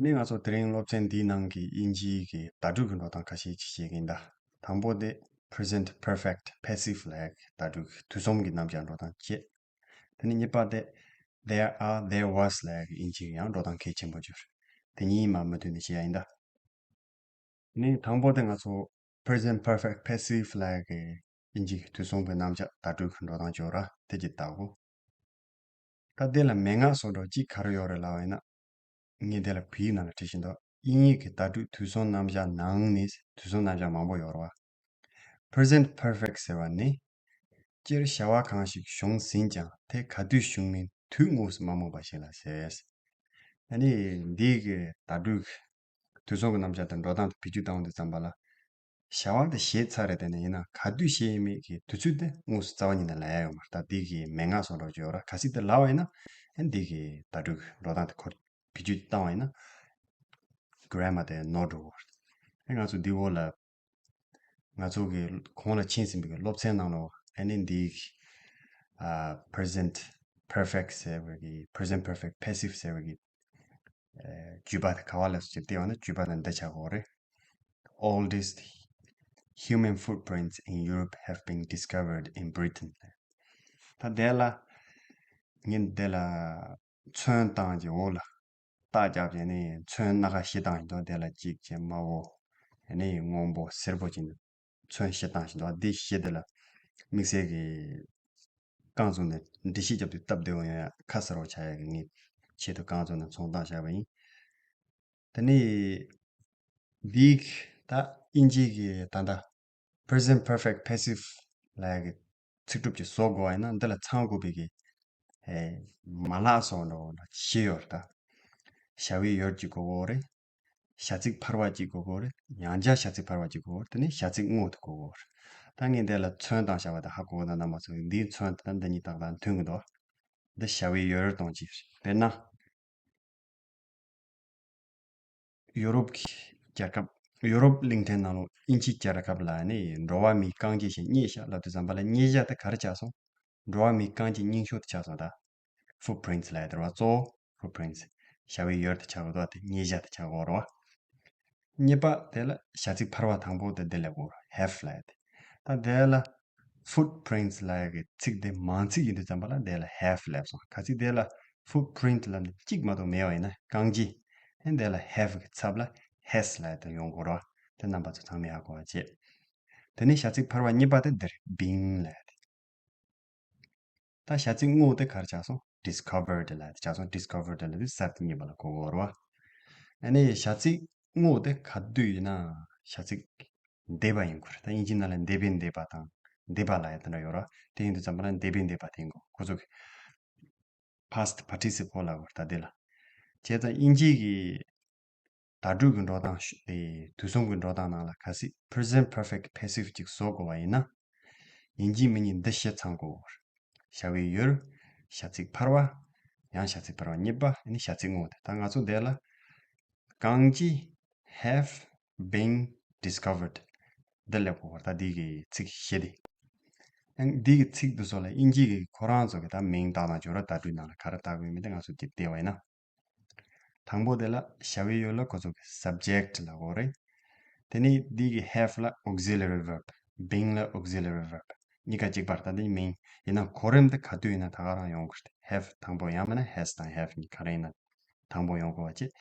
ནི་ང་ཚོ་དེ་རིང་སློབ་ཚན་འདིའི་ནང་གི་དབྱིན་ཇིའི་གི་བརྡ་སྤྲོད་ཀྱི་འགྲོ་སྟངས་ཁ་ཤས་ཅིག་བཤད་ཀྱིན་གདའ། དང་པོ་དེ་present perfect passive ལབ་ཡག་གི་བརྡ་སྤྲོད་ཀྱི་དུས་གསུམ་གྱི་རྣམ་གཞག་འགྲོ་སྟངས་བྱས། དེ་ནས་གཉིས་པ་དེ་there are, there was ལབ་ཡག་གི་དབྱིན་ཇིའི་ཡང་འགྲོ་སྟངས་གལ་ཆེན་པོ་ཅིག་རེད། དེ་གཉིས་མ་མུ་མཐུད་ནས་བཤད་ཡ་ཡིན་གདའ། ནི་དང་པོ་དེ་ང་ཚོ་present perfect passive ལབ་ཡག་གི་དབྱིན་ཇི་གི་དུས་གསུམ་གྱི་རྣམ་གཞག་བརྡ་སྤྲོད་ཀྱི་འགྲོ་སྟངས་ཅིག་ཡོད་ར། དེ་ཅིག་བལྟ་དགོས། ད་དེ་ལ་མན་ངག་བཟོ་འདྲ་ཅིག་ག་རེ་ཡོད་རེད་ལབ་པ་ཡིན་ན། ངས་དེ་ལ་བོད་ཡིག་ནང་ལ་བྲིས་བཞིན་འདུག་དབྱིན་ཡིག་གི་བརྡ་སྤྲོད་དུས་གསུམ་རྣམ་གཞག་ནང་ནས་དུས་གསུམ་རྣམ་གཞག་མང་པོ་ཡོད་རེད་བ། Present perfect ཟེར་བ་ནི། སྤྱིར་བྱ་བ་གང་ཞིག་བྱུང་ཟིན་ཀྱང་དེ་ག་དུས་བྱུང་མིན་དུས་དངོས་སུ་མ་སྨོས་པ་ཞིག་ལ་ཟེར། ཨ་ནི་འདི་གི་བརྡ་སྤྲོད་ཀྱི་དུས་གསུམ་གྱི་རྣམ་གཞག་དང་འགྲོ་སྟངས་དེ་བེད་སྤྱོད་བཏང་དུས་ཙམ་པ་ལ། བྱ་བ་དེ་བྱས་ཚར་རེད། དེ་ནས་ཡིན་ན་ག་དུས་བྱས་ཡིན་མིན་གྱི་དུས་ཚོད་དེ་དངོས་སུ་རྩ་བ་ཉིད་ནས་ལབ་ཡ་ཡོད་མ་རེད། ད་འདི་གི་མན་ངག་བཟོ་འདྲ་ཅིག་ཡོད་ར། གལ་སྲིད་དེ་ལབ་པ་ཡིན་ན་ཨ་འདི་གི་བརྡ་སྤྲོད་ཀྱི་འགྲོ་སྟངས་དེ་ཁོ་བེད་སྤྱོད་བཏང་བ་ཡིན་ན་grammar དེ་ནོར་འགྲོ་གི་རེད། ཨ་ང་ཚོ་འདི་འོག་ལ་ང་ཚོ་གི་གོང་ལ་ཕྱིན་ཟིན་པའི་སློབ་ཚན་ནང་ལ་ཨ་ནི་འདི་གི་ཨ་present perfect ཟེར་བའི་གི་present perfect passive ཟེར་བའི་གི་ཨ་བརྗོད་པ་དེ་ག་བ་ལ་སོགས་ཀྱི་བལྟས་པ་ན་བརྗོད་པ་དེ་འདི་ཆགས་ཀྱི་ཡོད་རེད། Oldest human footprints in Europe have been discovered in Britain. ད་དེ་ལ་ངས་དེ་ལ་ཚོན་བཏང་གི་འོག་ལ་རྟགས་རྒྱབ་བྱས་ནས་ཚོན་སྣ་ཁ་བཞི་བཏང་བཞིན་འདུག་དེ་ལ་གཅིག་བྱས་དམར་པོ། ཨ་ནི་སྔོན་པོ་སེར་པོ་བྱས་ནས་ཚོན་བཞི་བཏང་བཞིན་འདུག་འདི་བཞི་དེ་ལ་དམིགས་བསལ་གྱི་ རྐང་བཙུགས་ནས་འགྲེལ་བཤད་རྒྱབ་དུས་སྟབས་བདེ་བོ་ཡོང་ཡ་ཁ་གསལ་བོ་ཆགས་ཡ་གི་ངས་ཆེད་དུ་རྐང་བཙུགས་ནས་ཚོན་བཏང་བཞག་པ་ཡིན། དེ་ནས་འདིའི་ད་དབྱིན་ཇིའི་གི་ད་ལྟ་present perfect passive ལབ་ཡ་གི་ཚིག་གྲུབ་ཅིག་བཟོ་དགོས་པ་ཡིན་ན་འདི་ལ་ཚང་དགོས་པའི་གི་ཨེ་མ་ལག་སོགས་འདྲ་བོ་འདྲ་བཞི་ཡོད་རེད་ད། བྱ་བའི་ཡུལ་གཅིག་དགོས་ཀྱི་ཡོད་རེད། བྱ་ཚིག་ཕལ་པ་གཅིག་དགོས་ཀྱི་ཡོད་རེད། ཡང་བསྐྱར་བྱ་ཚིག་ཕལ་པ་གཅིག་དགོས་ཀྱི་ཡོད་རེད། དེ་ནས་བྱ་ཚིག་དངོས་དེ་དགོས་ཀྱི་ཡོད་རེད། ད་ངས་འདི་ལ་ཚོན་བཏང་བཞག་པ་དེ་ཧ་གོ་གི་འདུག་རྣམ་པ་ཚོ། འདིའི་ཚོན་དེ་དང་འདི་གཉིས་ཏག་ཏག་མཐུན་གྱི་འདུག་འདི་བྱ་བའི་ཡུལ་དང་གཅིག་དཔེར་ན། ཡོ་རོབ་ཀྱི་རྒྱལ་ཁབ། ཡོ་རོབ་གླིང་ཕྲན་ནང་ལོགས་དབྱིན་ཇིའི་རྒྱལ་ཁབ་ལ་ནི་འགྲོ་བ་མིའི་རྐང་རྗེས་ཤིག་རྙེད་ཤག་ལབ་དུས་ཙམ་པ་ལ་རྙེད་བྱ་དེ་ག་རེ་ཆགས་སོང་། འགྲོ་བ་མིའི་རྐང་རྗེས་རྙིང་ཤོས་དེ་ཆགས་སོང་ད། Footprints ལབ་ཡ་དེ་རེད་བ། གཙོ་བོ་Footprints། བྱ་བའི་ཡུལ་དེ་ཆགས་དགོས་ད། དེ་རྙེད་བྱ་དེ་ཆགས་དགོས་རེད་བ། གཉིས་པ་དེ་ལ་བྱ་ཚིག་ཕལ་པ་དང་པོ་དེ་འདི་ལ་གོ་have ལབ་ཡ་དེ། ད་དེ་ལ་footprints ལབ་ཡ་གི་ཚིག་དེ་མང་ཚིག་ཡིན་དུས་ཙམ་པ་ལ་དེ་ལ་have ལབ་སོང་། གལ་སྲིད་དེ་ལ་footprint ལབ་ནས་གཅིག་མ་གཏོགས་མེད་པ་ཡིན་ན་རྐང་རྗེས། ཨེ་དེ་ལ་have གི་ཚབ་ལ་has ལབ་ཡ་དེ་ཡོང་དགོས་རེད་བ། དེ་རྣམ་པ་ཚོ་ཚང་མས་ཧ་གོ་བ་བྱེད། དེ་ནས་བྱ་ཚིག་ཕལ་པ་གཉིས་པ་དེ་འདིར་been ལབ་ཡ་དེ། ད་བྱ་ཚིག་དངོས་དེ་ག་རེ་ཆགས་སོང་། discovered ལབ་ཡ་དེ་ཆགས་སོང་། discovered ལབ་དུས་གསར་དུ་རྙེད་པ་ལ་གོ་དགོས་རེད་བ། ཨ་ནི་བྱ་ཚིག་དངོས་དེ་ག་དུས་ཡིན་ན་བྱ་ཚིག་འདས་པ་ཡིན་དགོས་རེད། ད་དབྱིན་ཇིའི་ནང་ལ་འདས་པའི་འདས་པ་དང་འདས་པ་ལབ་ཡ་དེ་འདྲ་ཡོད་རེད་བ། དེ་ཡིན་དུས་ཙམ་པ་ལ་འདས་པའི་འདས་པ་དེ་ཡིན་དགོས། ཁོ་ཚོ་གི་past participle ལབ་དགོས་རེད་ད་དེ་ལ། བྱས་ཙང་དབྱིན་ཇིའི་གི་བརྡ་སྤྲོད་ཀྱི་འགྲོ་སྟངས་ཤ- དེ་དུས་གསུམ་གྱི་འགྲོ་སྟངས་ནང་ལ་གལ་སྲིད་present perfect passive ཅིག་བཟོ་དགོས་པ་ཡིན་ན། ཡིན་གཅིག་མིན་གཉིས་འདི་བཞི་ཚང་དགོས། བྱ་བའི་ཡུལ། བྱ་ཚིག་ཕལ་པ། ཡང་བྱ་ཚིག་ཕལ་པ་གཉིས་པ། ཨ་ནི་བྱ་ཚིག་དངོས་དེ། ད་ང་ཚོ་འདི་ལ་རྐང་རྗེས་have been discovered འདི་ལབ་དགོས་པ་རེད། ད་འདི་གི་ཚིག་བཞི་དེ། ཨ་ནི་འདི་གི་ཚིག་འདི་ཚོ་ལ་དབྱིན་ཇི་གི་ཁོ་རང་ཚོ་གི་ད་མིང་བཏགས་ན་འགྱུར་བ་བརྡ་སྤྲོད་ནང་ལ་ག་རེ་བཏགས་དགོས་མིན་དེ་ང་ཚོ་འདིར་བལྟས་པ་ཡིན་ན། དང་པོ་དེ་ལ་བྱ་བའི་ཡུལ་ལ་ཁོ་ཚོ་གི་subject ལབ་དགོས་རེད། དེ་ནས་འདི་གི་have ལ་auxiliary verb། been ལ་auxiliary verb། གཉིས་ཀ་གཅིག་པ་རེད། ད་འདི་མིང་ཡིན་ན་གོ་རིམ་དེ་ག་དུས་ཡིན་ན་ད་ག་རང་ཡོང་གི་རེད། have དང་པོ་ཡང་མིན་ན་has དང་have གཉིས་ག་རེ་ཡིན་ན་དང་པོ་ཡོང་དགོས་པ་བྱས།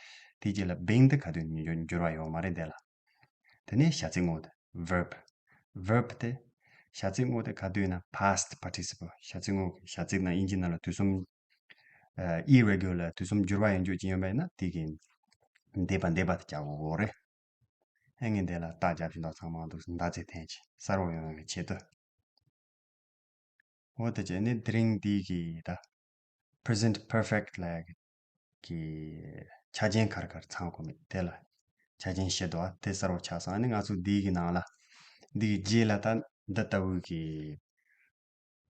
དེའི་རྗེས་ལ་been དེ་ག་དུས་འགྱུར་འགྱུར་བ་ཡོང་མ་རེད་འདི་ལ། དེ་ནས་བྱ་ཚིག་དངོས་དེ་verb། verb དེ་བྱ་ཚིག་དངོས་དེ་ག་དུས་ཡིན་ན་past participle། བྱ་ཚིག་དངོས་ཀྱི་བྱ་ཚིག་ནང་དབྱིན་ཇི་ནང་ལ་དུས་གསུམ་ཨ་irregular དུས་གསུམ་འགྱུར་བ་ཡོང་རྒྱུ་ཅིག་ཡོད་པ་ཡིན་ན་དེ་གི་འདས་པ་འདས་པ་དེ་རྒྱག་དགོས་རེད། ཨ་ངས་འདི་ལ་རྟགས་རྒྱབ་བཞིན་དུ་ཚང་མ་འདུག་མདའ་རྩེ་འཐེན་གྱིས་གསལ་པོ་ཡོང་བའི་ཆེད་དུ། འོ་དེ་བྱས་ནས་དེ་རིང་འདི་གི་ད་present perfect ལབ་ཡ་གི་ཆ་རྐྱེན་ག་རེ་ག་རེ་ཚང་དགོས་མིན་དེ་ལ་ཆ་རྐྱེན་བཤད་འདུག་ཨ། དེ་གསལ་པོ་ཆགས་སོང་། ཨ་ནི་ང་ཚོ་འདི་གི་ནང་ལ་འདི་གི་རྗེས་ལ་ད་འདི་ལྟ་བུའི་གི་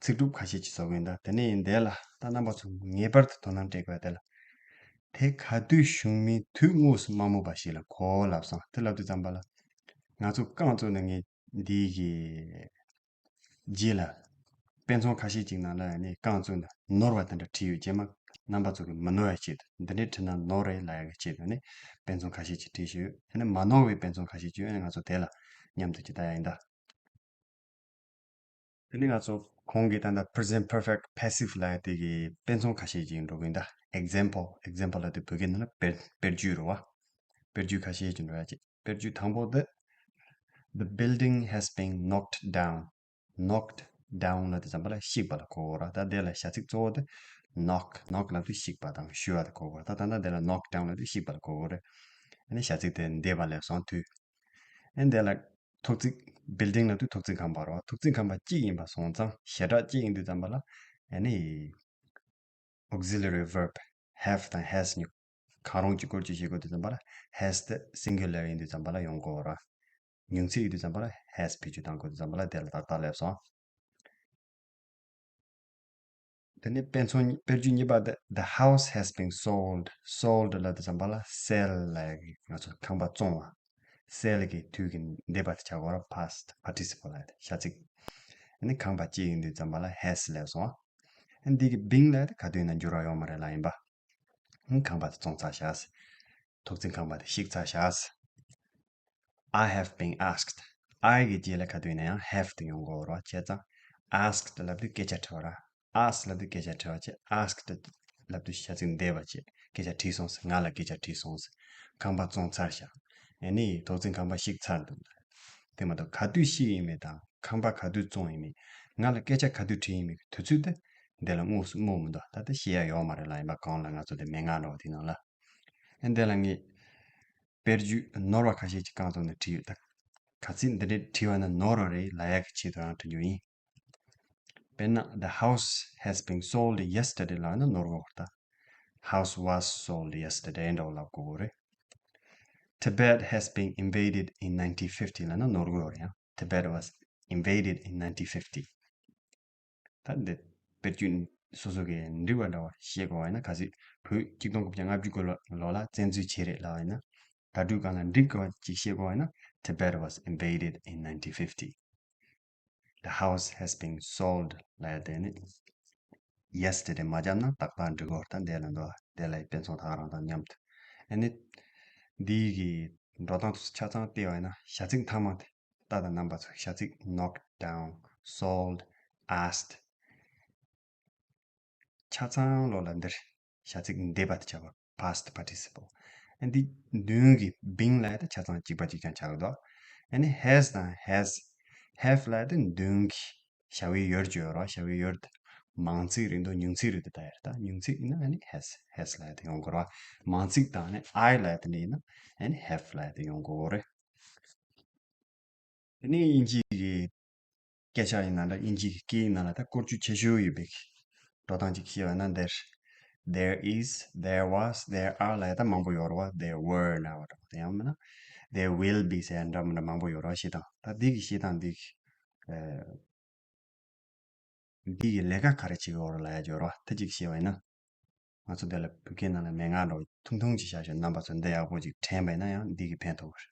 ཚིག་གྲུབ་ཁ་ཤས་ཅིག་བཟོ་གི་ཡིན། ད་དེ་ནས་འདི་ལ་ད་རྣམ་པ་ཚོ་ངེས་པར་དུ་དོ་སྣང་སྤྲད་དགོས་དེ་ལ། དེ་ག་དུས་བྱུང་མིན་དུས་དངོས་སུ་མ་སྨོས་པ་ཞིག་ལ་གོ་ལབ་སོང་། དེ་ལབ་དུས་ཙམ་པ་ལ་ང་ཚོ་རྐང་བཙུགས་ནས་ངས་འདི་གི་རྗེས་ལ་དཔེ་མཚོན་ཁ་ཤས་ཅིག་ནང་ལ་ནི་རྐང་བཙུགས་ནས་ནོར་བ་དེ་འདྲ་བྲིས་ཡོད། རྗེས་མ་རྣམ་པ་ཚོ་གིས་མི་ནོར་བའི་ཆེད་དུ་འདི་འདྲའི་བྲིས་ན་ནོར་རེད་ལབ་ཡ་གི་ཆེད་དུ་ནི་དཔེ་མཚོན་ཁ་ཤས་ཅིག་བྲིས་ཡོད། ཨ་ནི་མ་ནོར་བའི་དཔེ་མཚོན་ཁ་ཤས་ཅིག་ཡོད། ཨ་ནི་ང་ཚོ་དེ་ལ་མཉམ་དུ་ཅིག་ལྟ་ཡ་ཡིན་ད། དེ་ནི་ང་ཚོ་གོང་གི་ད་ལྟ་present perfect passive ལབ་ཡ་དེ་གི་དཔེ་མཚོན་ཁ་ཤས་ཅིག་འགྲོ་གི་ཡིན་ད། example example ལབ་དུས་བོད་སྐད་ནང་ལ་དཔེར་དཔེར་བརྗོད་རེད་བ། དཔེར་བརྗོད་ཁ་ཤས་ཅིག་འགྲོ་ཡ་ཅིག་དཔེར་བརྗོད་དང་པོ་དེ། The building has been knocked down. Knocked down ལབ་དུས་ཙམ་པ་ལ་བཤིག་པ་ལ་གོ་དགོས་ར། ད་དེ་ལ་བྱ་ཚིག་གཙོ་བོ་དེ་knock knock ལབ་དུས་བཤིག་པ་དང་གཞུ་བ་དེ་གོ་དགོས་ར། ད་ད་ལྟ་དེ་ལ་knock down ལབ་དུས་བཤིག་པ་ལ་གོ་དགོས་རེད། ཨ་ནི་བྱ་ཚིག་དེ་འདས་པ་ལ་སོང་དུས། ཨ་ནི་དེ་ལ་ཐོག་བརྩེགས། building ལབ་དུས་ཐོག་བརྩེགས་ཁང་པ་རེད་བ། ཐོག་བརྩེགས་ཁང་པ་གཅིག་ཡིན་པ་སོང་ཙང་བྱེ་བྲག་གཅིག་ཡིན་དུས་ཙམ་པ་ལ་ཨ་ནི། auxiliary verb have དང་has གཉིས་གང་རུང་གཅིག་སྐོར་གཅིག་བྱེད་དགོས་དུས་ཙམ་པ་ལ་has དེ་singular ཡིན་དུས་ཙམ་པ་ལ་ཡོང་དགོས་ར། ཉུང་ཚིག་ཡིན་དུས་ཙམ་པ་ལ་has བེད་སྤྱོད་གཏང་དགོས་དུས་ཙམ་པ་ལ་དེ་ལ་ཏག་ཏག་སླེབས་སོང་། དེ་ནས་དཔེ་མཚོན་དཔེར་བརྗོད་གཉིས་པ་དེ། The house has been sold. Sold ལབ་དུས་ཙམ་པ་ལ་sell ལབ་ཡ་གི་ང་ཚོ་ཁང་པ་བཙོང་བ། sell གི་དུས་ཀྱི་འདས་པ་དེ་ཆགས་དགོས་ར། past participle ལབ་ཡ་དེ་བྱ་ཚིག་ཨ་ནི་ཁང་པ་གཅིག་ཡིན་དུས་ཙམ་པ་ལ་has སླེབས་སོང་། ཨ་ནི་འདི་གི་been ལབ་ཡ་དེ་ག་དུས་ཡིན་ན་འགྱུར་བ་ཡོད་མ་རེད་ལབ་ཡིན་པ། ཨ་ནི་ཁང་པ་དེ་བཙོང་ཚར་བཞག་ཐོག་བརྩེགས་ཁང་པ་དེ་བཤིག་ཚར་བཞག I have been asked. I གི་རྗེས་ལ་ག་དུས་ཡིན་ན་ཡང་have དེ་ཡོང་དགོས་རེད་བ། བྱས་ཙང་asked ལབ་དུས་སྐད་ཆ་དྲི་བ་ར། ask ལབ་དུས་སྐད་ཆ་དྲི་བ་བྱས། asked ལབ་དུས་བྱ་ཚིག་འདས་པ་བྱས། སྐད་ཆ་དྲིས་སོང་ཟེར། ང་ལ་སྐད་ཆ་དྲིས་སོང་ཟེར། ཁང་པ་བཙོང་ཚར་བཞག་ཨ་ནི་ཐོག་བརྩེགས་ཁང་པ་བཤིག་ཚར་འདུག་དེ་མ་གཏོགས་ག་དུས་བཤིག་ཡིན་མིན་དང་ཁང་པ་ག་དུས་བཙོང་ཡིན་མིན། ང་ལ་སྐད་ཆ་ག་དུས་དྲིས་ཡིན་མིན་གྱི་དུས་ཚོད་དེ་ འདི་ལ་དངོས་སུ་སྨོས་མི་འདུག་ད་ལྟ་ཤེས་ཡ་ཡོད་མ་རེད་ལ། ཡིན་པ་གང་ལ་ང་ཚོ་དེ་མན་ངག་འདྲ་བོ་དེ་ནང་ལ། ཨ་འདི་ལ་ངས་དཔེར་བརྗོད་ནོར་བ་ཁ་ཤས་ཅིག་རྐང་བཙུགས་ནས་བྲིས་ཡོད། ད་ག་ཚོད་འདི་འདྲས་བྲིས་པ་ན་ནོར་བ་རེད་ལབ་ཡ་གི་ཆེད་དུ་རང་བྲིས་རྒྱུ་ཡིན། དཔེར་ན། The house has been sold yesterday ལབ་ན་ནོར་གོ་བར་ད། House was sold yesterday འདྲ་བོ་ལབ་དགོས་རེད། Tibet has been invaded in nineteen fifty ལབ་ན་ནོར་གོ་རེད་ཡང་། Tibet was invaded in nineteen fifty ད་འདི་དཔེར་བརྗོད་སོ་སོ་གི་འགྲིག་པ་འདྲ་བ་བཤད་དགོས་པ་ཡིན་ན། གལ་སྲིད་བོད་གཅིག་སྟོང་དགུ་བརྒྱ་ལྔ་བཅུ་གོ་ལོ་ལོ་ལ་བཙན་འཛུལ་བྱས་རེད་ལབ་པ་ཡིན་ན། ད་དུས་གང་ལ་འགྲིག་དགོས་པ་ཅིག་བཤད་དགོས་པ་ཡིན་ན། Tibet was invaded in nineteen fifty. The house has been sold ལབ་ཡ་དེ་ནི་yesterday མ་བརྒྱབ་ན་ཏག་ཏག་འགྲིག་གོ་ད་འདས་ལ་འདུག་དེ་ལ་དཔེ་མཚོན་ད་ག་རང་དང་མཉམ་དུ། ཨ་ནི་འདིའི་གི་འགྲོ་སྟངས་དུ་ཆ་ཚང་བལྟས་པ་ཡིན་ན། བྱ་ཚིག་མཐའ་མ་དེ་ད་ད་རྣམ་པ་ཚོ་བྱ་ཚིག་knocked down, sold, asked ཆ་ཚང་ལོ་ལ་འདིར་བྱ་ཚིག་འདས་པ་དེ་ཆགས་པ། past participle ཨ་འདི་མདུན་གྱི་been ལབ་ཡ་དེ་ཆ་ཚང་གཅིག་པ་གཅིག་རྐྱང་ཆགས་འདུག་ཨ་ནི་has དང་has, have ལབ་ཡ་དེ་མདུན་གྱི་བྱ་བའི་ཡུལ་གྱི་ཡོད་རེད་བ། བྱ་བའི་ཡུལ་དེ་མང་ཚིག་རེད་འདུག་ཉུང་ཚིག་རེད་འདུག་ད་ཡར་ད་ཉུང་ཚིག་ཡིན་ན་ཨ་ནི་has, has ལབ་ཡ་དེ་ཡོང་དགོས་རེད་བ། མང་ཚིག་དང་ནི་I ལབ་ཡ་དེ་འདྲ་ཡིན་ན་ཨ་ནི་have ལབ་ཡ་དེ་ཡོང་དགོས་རེད། དེ་ནས་དབྱིན་ཇིའི་གི་སྐད་ཆ་ཡིན་ན་འདྲ། དབྱིན་ཇིའི་གི་སྐད་ཡིག་ནང་ལ་ད་བཀོལ་སྤྱོད་ཆེ་ཤོས་ཡོད་པའི་གི་འགྲོ་སྟངས་ཅིག་བཤད་པ་ན། འདིར་there is, there was, there are ལབ་ཡ་ད་མང་པོ་ཡོད་རེད་བ། There were འདྲ་བ་འདྲ་བ་དེ་ཡང་མིན་ན། There will be ཟེར་ཡ་འདྲ་མི་འདྲ་མང་པོ་ཡོད་རེད་བ། བཤད་སྟངས་ད་འདི་གི་བཤད་སྟངས་འདི་གི་ཨ། འདི་གི་ལས་ཀ་ག་རེ་བྱེད་ཀྱི་ཡོད་རེད་ལབ་ཡ་ཅིག་ཡོད་རེད་བ། དེ་ཅིག་བཤད་པ་ཡིན་ན། ང་ཚོ་འདི་ལ་བོད་སྐད་ནང་ལ་མན་ངག་འདྲ་བོ་ཐུང་ཐུང་ཅིག་བཞག་ཤོག་རྣམ་པ་ཚོ་འདི་ཡག་པོ་ཅིག་དྲན་པ་ཡིན་ན་ཡང་འདི་གི་ཕན་ཐོགས་ཀྱི་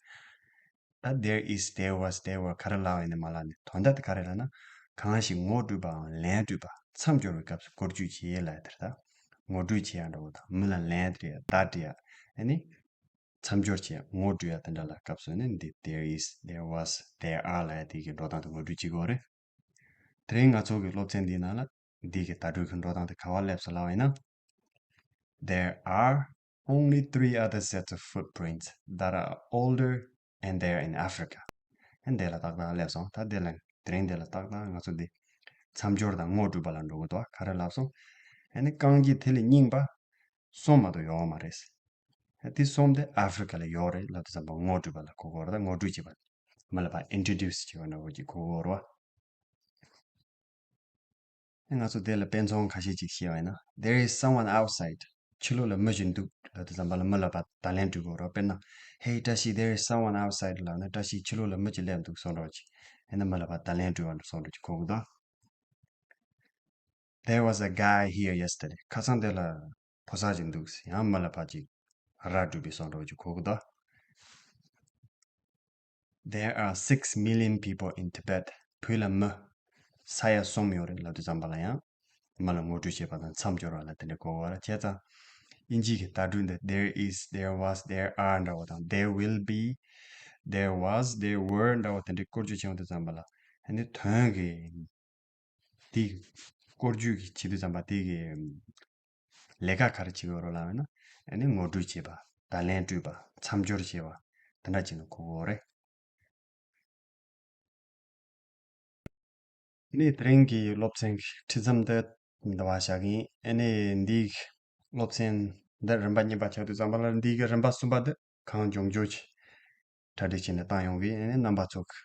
རེད། ད་there is, there was, there were ག་རེ་ལབ་ཡིན་ནའི་མ་ལབ་ནའི་དོན་དག་དེ་ག་རེ་ལབ་ན། གང་ཞིག་ངོ་སྤྲོད་པའམ་ལན་སྤྲོད་པ་མཚམས་སྦྱོར་བའི་སྐབས་སུ་བཀོལ་སྤྱོད་བྱེད་ལབ་ཡ་དེ་རེད། ད་ངོ་སྤྲོད་བྱེད་ཡ་འདྲ་བོ་དང་། མི་ལ་ལན་སྤྲད་ཡ་བརྡ་སྤྲད་ཡ། ཨ་ནི་མཚམས་སྦྱོར་བྱེད་ཡ་ངོ་སྤྲོད་ཡ་དེ་འདྲ་ལ་སྐབས་སུ་ནི་འདི་there is, there was, there are ལབ་ཡ་དེ་གི་འགྲོ་སྟངས་དེ་ངོ་སྤྲོད་བྱེད་དགོས་རེད། དེ་རིང་ང་ཚོ་གི་སློབ་ཚན་འདིའི་ནང་ལ་འདི་གི་བརྡ་སྤྲོད་ཀྱི་འགྲོ་སྟངས་དེ་ག་པར་སླེབས་སོང་ལབ་པ་ཡིན་ན། There are only three other sets of footprints that are older and they're in Africa. ཨ་འདི་ལ་ཏག་ཏག་སླེབས་སོང་། ད་འདི་ལ་དེ་རིང་འདི་ལ་ཏག་ཏག་ང་ཚོ་འདི་མཚམས་སྦྱོར་དང་ངོ་སྤྲོད་པ་ལ་འགྲོ་གི་འདུག་ག་རེ་ལབ་སོང་། ཨ་ནི་རྐང་རྗེས་དེ་ལས་རྙིང་པ་གསུམ་མ་གཏོགས་ཡོད་མ་རེད། ཨ་དེ་གསུམ་དེ་ཨ་ཧྥི་རི་ཀ་ལ་ཡོད་རེད་ལབ་དུས་ཙམ་པ་ངོ་སྤྲོད་པ་ལ་གོ་གོ་རེད། ད་ངོ་སྤྲོད་བྱེད་པ། མི་ལ་ཕར་introduce བྱེད་པ་འདྲ་བོ་ཅིག་གོ་གོ་རེད་བ། ང་ཚོ་དེ་ལ་དཔེ་མཚོན་ཁ་ཤས་ཅིག་བཤད་པ་ཡིན་ན། There is someone outside. ཕྱི་ལོགས་ལ་མི་ཞིག་འདུག་ལབ་དུས་ཙམ་པ་ལ་མི་ལ་ཕར་བརྡ་ལན་སྤྲོད་དགོས་རེད། དཔེར་ན། Hey བཀྲ་ཤིས། There is someone outside ལབ་ན། བཀྲ་ཤིས། ཕྱི་ལོགས་ལ་མི་ཅིག་སླེབས་འདུག་བཟོ་འདྲ་ཅིག་ཡིན་ན་མི་ལ་ཕར་བརྡ་ལན་སྤྲོད་པ་འདྲ་བཟོ་འདྲ་ཅིག་གོ་གི་འདུག There was a guy here yesterday. ཁ་སང་དེ་ལ་ཕོ་གསར་ཅིག་འདུག་ཡང་མི་ལ་ཕར་ཅིག་ར་སྤྲོད་པའི་བཟོ་འདྲ་ཅིག་གོ་གི་འདུག There are six million people in Tibet. བོད་ལ་མི་ས་ཡ་གསུམ་ཡོད་རེད་ལབ་དུས་ཙམ་པ་ལ་ཡང་མི་ལ་ངོ་སྤྲོད་བྱེད་པ་དང་མཚམས་སྦྱོར་བ་ལ་དེ་འདྲ་གོ་བ་ར། བྱས་ཙང་དབྱིན་ཇིའི་གི་བརྡ་སྤྲོད་འདི་there is, there was, there are འདྲ་བོ་དང་། There will be, there was, there were འདྲ་བོ་དེ་འདྲའི་བཀོལ་སྤྱོད་བྱེད་ཡོང་དུས་ཙམ་པ་ལ་ཨ་ནི་དོན་གྱི་དེ་བཀོལ་སྤྱོད་ཀྱི་བྱེད་དུས་ཙམ་པ་དེ་གི་ལས་ཀ་ག་རེ་བྱེད་དགོས་རེད་ལབ་ན། ཨ་ནི་ངོ་སྤྲོད་བྱེད་པ། བརྡ་ལན་སྤྲོད་པ། མཚམས་སྦྱོར་བྱེད་པ། དེ་འདྲ་བྱས་ན་གོ་གི་རེད། ཨ་ནི་དེ་རིང་གི་སློབ་ཚན་གྱི་ཁྲིད་མཚམས་འདི་འདི་བ་བཞག་གི་ཡིན། ཨ་ནི་འདིའི་སློབ་ཚན་འདི་རིམ་པ་གཉིས་པ་ཆགས་དུས་ཙམ་པ་ལ་འདིའི་གི་རིམ་པ་གསུམ་པ་འདི་གང་མགྱོགས་མགྱོགས་ཀྱིས་གྲ་སྒྲིག་བྱས་ནས་བཏང་ཡོང་གི་ཡིན། ཨ་ནི་རྣམ་པ་ཚོ་གི་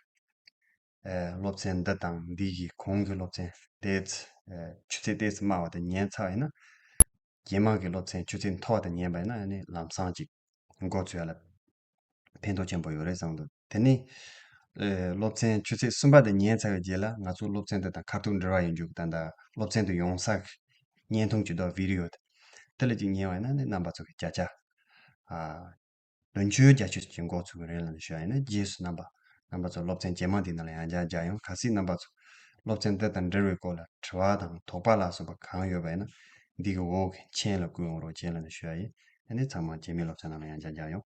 ཨེ་སློབ་ཚན་འདི་དང་འདི་གི་གོང་གི་སློབ་ཚན་ཏོག་ཙམ་ཨེ་ཆུ་ཚད་ཏོག་ཙམ་དམའ་བ་དེ་ཉན་ཚར་བ་ཡིན་ན། རྗེས་མ་གི་སློབ་ཚན་ཆུ་ཚད་མཐོ་བ་དེ་ཉན་པ་ཡིན་ན་ཨ་ནི་ལམ་སང་ཅིག་འགོ་ཚུགས་ཡ་ལ་ཕན་ཐོགས་ཆེན་པོ་ཡོད་རེད་བསམ་འདུག་དེ་ནས་ཨེ་སློབ་ཚན་ཆུ་ཚད་གསུམ་པ་དེ་ཉན་ཚར་བའི་རྗེས་ལ་ང་ཚོ་སློབ་ཚན་དེ་དང་ཁ་ཐུག་འབྲེལ་བ་ཡོད་རྒྱུ་གི་ད་ལྟ་སློབ་ཚན་དུ་ཡོང་ས་གི་བརྙན་ཐུང་ཅིག་འདུག་བི་ཌི་ཡོ་དེ། དེ་ལ་ཅིག་ཉན་པ་ཡིན་ན་ཨ་ནི་རྣམ་པ་ཚོ་གི་བརྒྱ་ཆ་ཨ། དོན་ཆོས་རྒྱ་ཆོས་ཀྱི་འགོ་ཚུགས་ཀྱི་རེད་ལབ་ནས་ཞུ་ཡ་ཡིན་ན། རྗེས་སུ་རྣམ་པ་རྣམ་པ་ཚོ་སློབ་ཚན་རྗེས་མ་འདི་ནང་ལ་ཡང་བསྐྱར་མཇལ་ཡོང་། གལ་སྲིད་རྣམ་པ་ཚོ་སློབ་ཚན་འདི་དང་འབྲེལ་བའི་སྐོར་ལ་དྲི་བ་དང་དོགས་པ་ལ་སོགས་པ་གང་ཡོད་པ་ཡིན་ན་འདི་གི་འོག་གི་མཆན་ལ་བསྐུར་ཡོང་རོགས་བྱེད་ལབ་ནས་ཞུ་ཡ་ཡིན། ཨ་ནི་ཚང་མ་རྗེས་མའི་སློབ་ཚན་ནང་ལ་ཡང་བསྐྱར་མཇལ་ཡོང་།